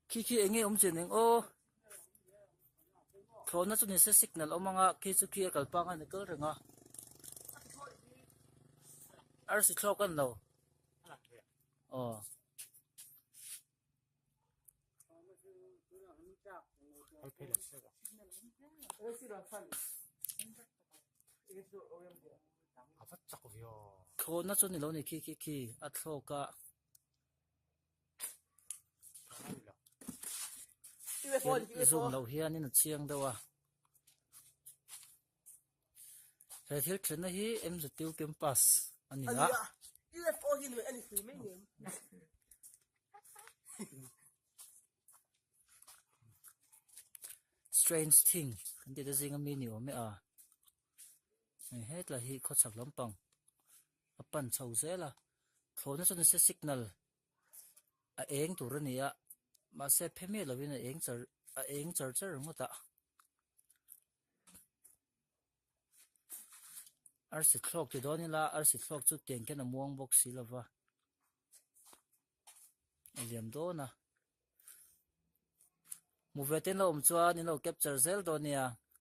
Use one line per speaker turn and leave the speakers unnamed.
Khi khi eng nge awm chian eng aw thlawhna chu nise signal awm anga khi chu khi a kal pang a ni kal reng a arsi thlawk a ni lo aw. Thlawhna chu ni lo ni khi khi khi a thlawk a. Zoom loh hianin a chiang deuh a he thil thenna hi M_Z_U campus a ni a. Strange thing kan tih te zinga mi ni awm e a hei hetlai hi khawchhak lampang a pan chho zel a thlawhna chuan nise signal a eng tur a ni a mahse phe miah lovin a eng char a eng char char ringawt a arsi thlawk ti dawn ila arsi thlawk chu tiang khian a muang bawk si lova a liam dawn a hmu ve te in lo awm chuan in lo capture zel dawn nia.